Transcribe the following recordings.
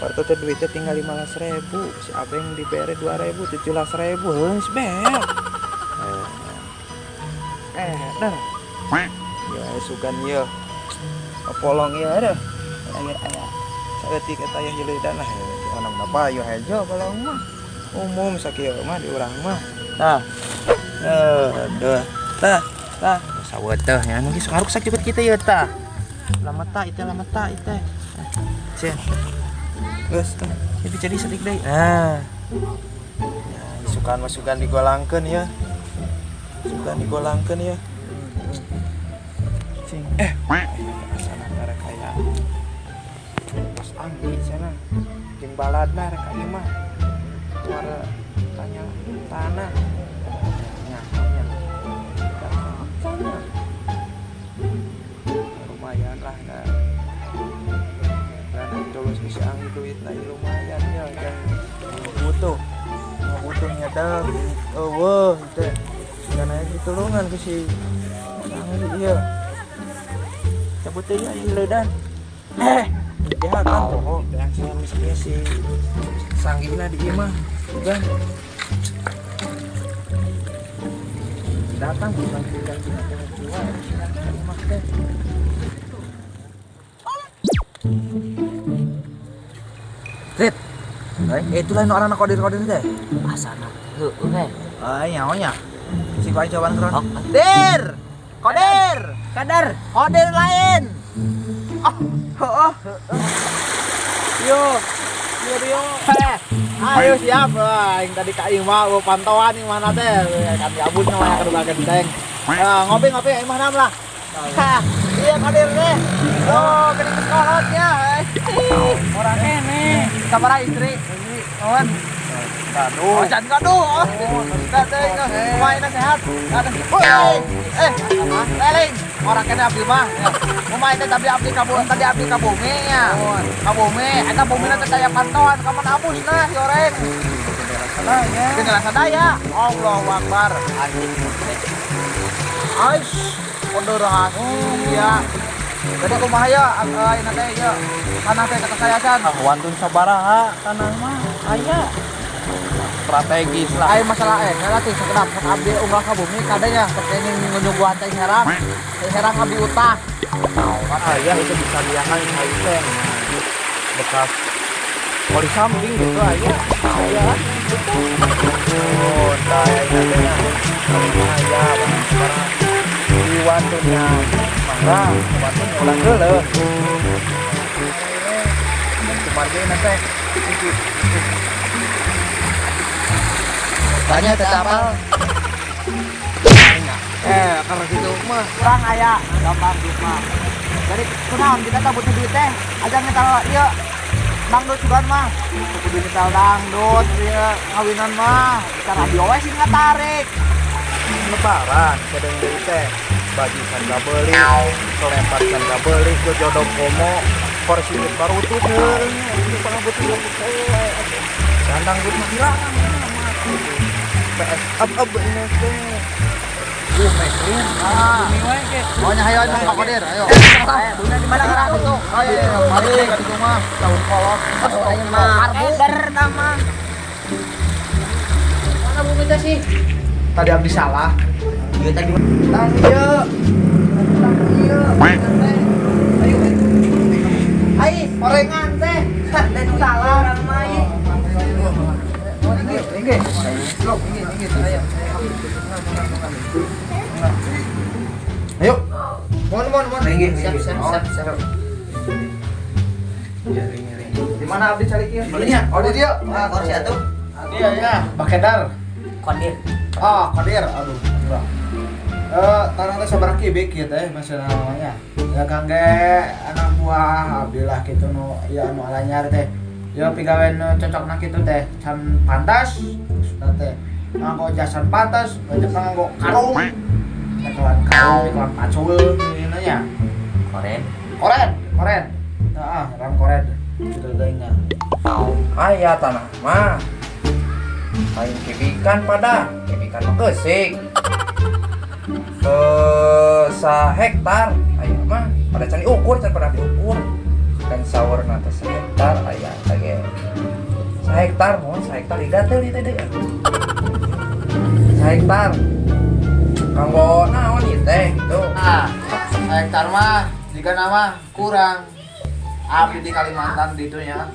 Parto teh duitnya tinggal 15.000, si Abeng dibere 2.000, 17.000, heus beak. Dah. Ya sugan ieu. Polong ieu ada. Aya aya. Saeutik eta aya hileudana lah. Onam napa ayo hejo polong mah. Umum sakieu mah di urang mah. Tah. Duh. Tah, tah. Saweteh nya nu geus ngaruksak cepet kita ieu tah. Lameta ieu lameta ieu teh. Cen. Geus tah. Jadi sedik deui. Nah. Ya, isukan masukan digolangkeun ya. Sugan digolangkeun ya. Cing. Asana tara kaya Bos Anggi cenah. Jeung baladna rek ka imah. Suara tanya tanah. Nya, nya. Lumayan lah dah. Dan terus bisa anggi duit lah lumayan ya yang butuh. Butuhnya dah. Eueuh teh. Karena ditulungan ke si Anggi ieu. Cabut teh ieu leudan. Dia kan poho yang misalnya si Sanggina di imah kan. Datang bukan bukan jiwa imah teh. Rit. Itulah nu arana kodir-kodir teh. Asana heueuh heh. Ah, nyaho nya. Si kau cobaan keron. Dir. Kodir. Kadar. Kodir lain. Oh, oh. Yo. Yo yo. Ayo siap. Aing tadi ka imah pantauan imah teh. Kan gabut namanya ke rumah genteng. Ngopi-ngopi imah nam lah. Iya kodir teh. Oh, kena sekolotnya. Orang kene. Sabaraha istri? Kawan. Gaduh. Oh, jangan gaduh. Oh, teh, kumaha sehat. Woi. Leling. Orang kene abdi mah. Kumaha teh tadi abdi ka tadi abdi ka bumi nya. Ka bumi, eta bumina teh aya pantauan ka mana abusna si oreng. Sadaya. Bendera sadaya. Allahu Akbar. Ais, kondo rahasia. Jadi kumaha ya ayeuna teh ieu tanah teh kekayasan. Wantun sabaraha tanah mah aya. Strategis lah. Ayo masalah ngerti sekedap abdi umrah ka bumi kadanya kenging ngunjung teh herang. Teh herang abdi utah. Aya itu bisa diakan cai teh. Bekas kori samping gitu aya. Aya. Oh, tah aya teh. Aya di wantunnya mangga, wantunnya ulah geuleuh. Kumargi teh. Tanya tetapal. Karena gitu mah kurang aya gampang duit mah. Jadi kunaon kita teh butuh duit teh, aja nyetal ieu dangdut sugan mah. Kudu nyetal dangdut ieu kawinan mah, cara abdi we sing ngatarik. Lebaran kadang deui teh baju can kabeuli, kelempat can kabeuli, jodoh komo, kursi baru tuh heuh, butuh gandang duit mah hilang. PS up ini teh. Meklin. Ah. Oh nya hayo Pak Kodir, ayo. Bumi di mana arah itu? Ayo, mari ka ditu mah, tahun kolot. Ayo mah. Eder tama. Mana bumi teh sih? Tadi abdi salah. Ieu tadi tang ieu. Tang ieu. Ayo. Ai, orengan teh. Teh salah urang mah ieu. Inggih, inggih, inggih, ayo. Ayo. Mohon, mohon, mohon. Inggih, siap, siap, siap, siap. Di mana abdi cari ieu? Oh, di dia. Ah, kursi atuh. Iya, iya. Pakedar. Kodir. Ah, kodir. Aduh, kurang. Tanah teh sabaraha kubik ieu teh maksudna namanya. Ya kangge anak buah abdi lah kitu nu ieu anu alanyar teh. Ya pigawe nu cocokna kitu teh can pantas maksudna teh. Nganggo jasan pantas, banyak nganggo karung. Nyekelan karung, nyekelan pacul ngene nya. Koren. Koren, koren. Heeh, ram koren. Kitu teh nya. Aya tanah mah. Lain kibikan pada, kibikan mah keusik. Sa hektar aya mah pada can diukur, can pernah diukur. Kan saurna teh sahektar aya teh ge. Sahektar mun sahektar digatel ieu teh. Sahektar. Kanggo naon ieu teh gitu. Ah, sahektar mah jika nama kurang. Abdi di Kalimantan ditunya.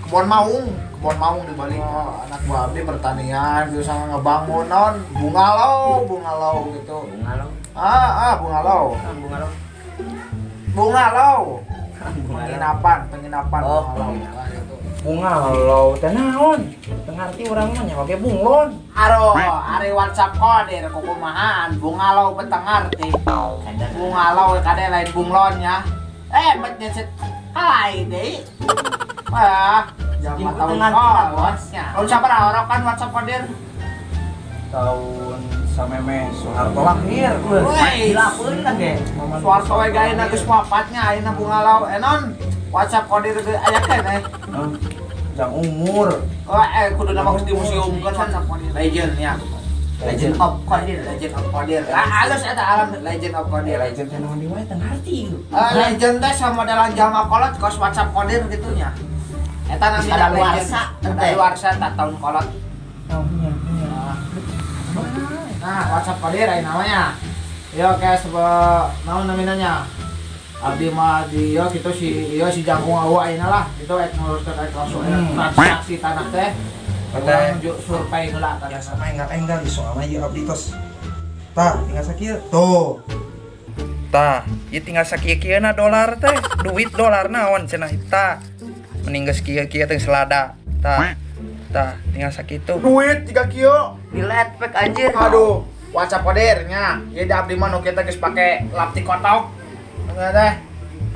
Kebon maung di Bali. Oh, anak buah abdi pertanian gitu sama ngebangun non bungalau gitu. Bungalau. Bungalau. Bungalau. Penginapan. Oh, bungalau. Nah, gitu. Bungalau teh naon? Teu ngarti urang mah nya oge bunglon. Aro, ari WhatsApp kodir kukumahaan bungalau beteng ngarti. Bungalau kade lain bunglon nya. Bet nyeset kalai deui. Wah, zaman tahun bosnya. Tahun sabaraha orang kan WhatsApp kodir? Tahun sameme Soeharto lahir. Wih, dilapeun tah ge. Soeharto we gaena geus wafatnya ayeuna bungalau. Enon WhatsApp kodir ge aya keneh. Jang umur. Oh, kudu nama geus dimuseumkeun WhatsApp kodir. Legend ya. Legend of Kodir, Legend of Kodir. Ah, halus eta alam Legend of Kodir. Legend teh naon deui wae teu ngarti. Legend teh sama modelan jalma kolot kos WhatsApp kodir gitu nya. Eta nami kadaluarsa, kadaluarsa tak tahun kolot. Oh iya. Nah, WhatsApp kodir aya namanya. Yo kayak sebuah naon namanya nya. Abdi mah di yo gitu si yo si jangkung awak ayeuna lah gitu ek nguruskeun ek langsung transaksi tanah teh. Urang survei heula ya sama enggal-enggal di soalna ieu abdi tos. Tah, tinggal sakieu. Tuh. Tah, ieu tinggal sakieu-kieuna dolar teh, duit dolar naon cenah tah. Mending geus kieu-kieu teh selada. Tah. Tah, tinggal sakitu. Duit 3 kieu. Diletpek anjir. Aduh, WhatsApp kodir nya. Ieu da abdi mah nu kieu teh geus pake laptik kotok. Engeuh teh.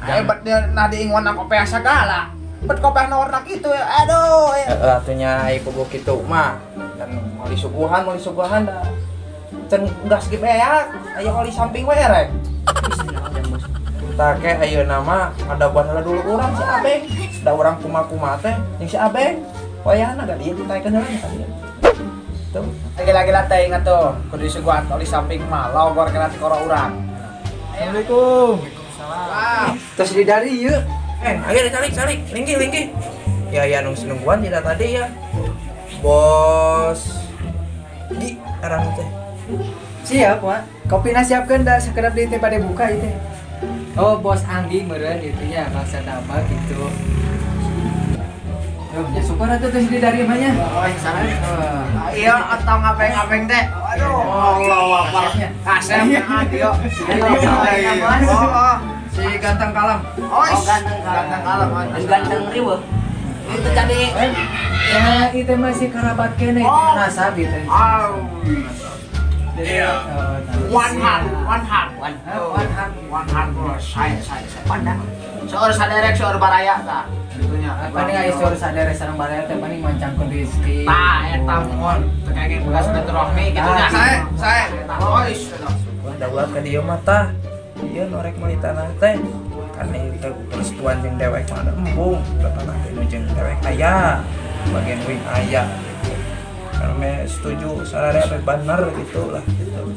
Hebat dia nah diinguan kopiah sagala. Bet kopiah warna kitu ya. Aduh. Heeh, atuh nya ai puguh kitu mah. Dan meuli suguhan da. Can gas ge beak, aya oli samping we rek. Tah ke ayeuna mah ada buat heula dulu urang si Abeng. Da urang kumaha-kumaha teh jeung si Abeng. Wayahna ga dieu ditaekeun heula nya ka dieu. Tuh. Lagi-lagi teh ingat tuh, kudu disuguhan oli samping mah logor kana ti koro urang. Assalamualaikum. Waalaikumsalam. Terus di dari ieu. Ayo calik, linggih. Ya nungguan tidak tadi ya. Bos. Di arang teh. Siap, Wak. Kopina siapkeun da sakedap deui teh bade buka ieu teh. Oh, Bos Anggi meureun itu nya bangsa nama gitu. Yo, ya syukur atuh geus di dari mah nya. Oh, sana. Iya atau ngapeng-ngapeng teh. Aduh, Allahu Akbar. Kasep ieu. Oh. Si ganteng kalam. Oh, ganteng kalam. Ganteng riweuh. Itu tadi. Ya, itu masih kerabat kene itu nasab itu. Iya. One heart. Saya. Pandang. Seueur saderek seueur baraya tah. Gitunya. Paling aya seueur saderek sareng baraya teh paling mancangkeun rezeki. Tah eta mohon teu kenging begas silaturahmi kitu nya. Sae. Oh, da ulah ka dieu mah tah. Ieu norek meuli tanah teh kan ieu persetuan jeung dewek mah ada embung da tanah teh nu jeung dewek aya bagian wing aya gitu. Ame setuju sararea ame bener gitu lah gitu.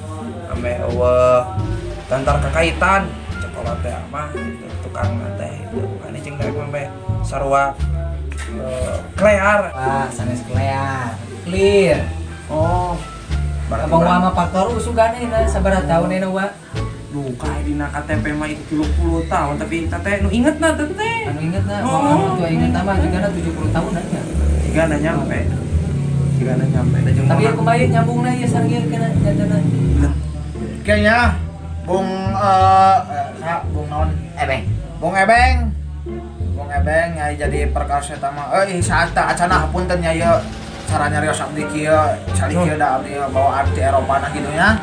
Ame eueuh tantar kakaitan coklat teh mah gitu tukang teh gitu. Ane jeung dewek mah be sarua klear. Wah, sanes klear. Clear. Oh. Abang wa mah faktor usugane na sabaraha taun na wa. Duh, kayak dina KTP mah itu 30 tahun, tapi teteh nu inget na teteh. Anu inget na, oh, anu inget mah juga na 70 tahun aja. Jika na nyampe. Jika na nyampe. Tapi aku mah nyambung na ieu sareng ieu kana jadana. Kayaknya Bung Bung naon? Ebeng. Bung Ebeng. Bung Ebeng nya jadi perkara eta mah euy saat teh acana hapunten nya ieu cara nyarios abdi kieu, cali kieu da abdi bawa arti Eropa na kitu nya.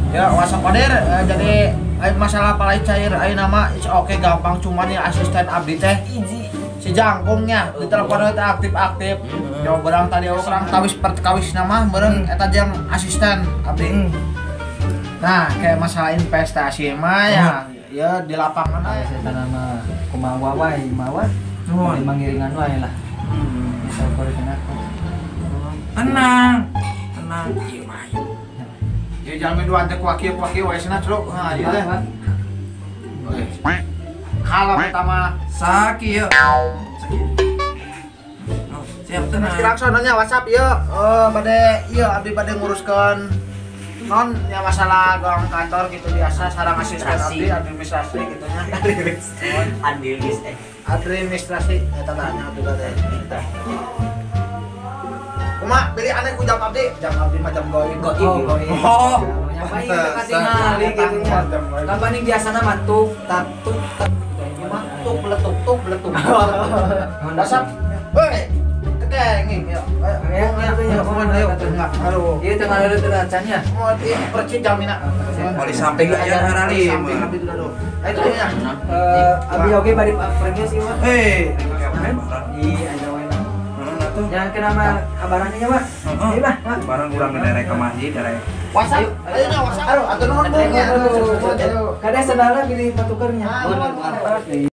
Ya, WhatsApp kodir jadi masalah palai cair ayeuna mah it's okay gampang cuman ya asisten abdi teh si jangkungnya di telepon teh aktif-aktif. Jauh berang tadi urang tawis perkawis nama meureun eta jeung asisten abdi. Nah, kayak masalah investasi mah ya ya di lapangan aya eta mah kumaha wae mawa mangiringan wae lah. Bisa ukur kenapa. Tenang. Tenang ieu mah. Ya jalmi dua teh kuaki-kuaki wae cenah, Cuk. Nah, ieu teh. Kalau pertama sakieu. Oh, siap tenang. Langsung WhatsApp ieu bade ieu abdi bade nguruskeun non ya masalah gawang kantor gitu biasa sarang asisten abdi administrasi gitu nya. Administrasi eta tah nya abdi bade. Kumaha pilih aneh ku jam abdi mah jam goib. Oh. Nyapain katingali gitu nya. Kapan biasana mah tuk tak tuk tak mah tuk beletuk tuk beletuk. WhatsApp. Hei. Kenging ya. Ayo ayo. Aduh. Ieu teh ngaleut acan nya. Mau percik jamina. Mau di samping aya ngarali. Samping abdi dulu. Ayo itu nya. Abi oge bari premium sih mah. Hei. Iya, aya wae. Jangan kena mah kabarannya nya, Pak. Ieu mah. Barang urang derek ka masjid derek. WhatsApp. Ayo nya WhatsApp. Aduh, atuh nuhun Bung. Kada sendalna bilih patukernya. Nuhun.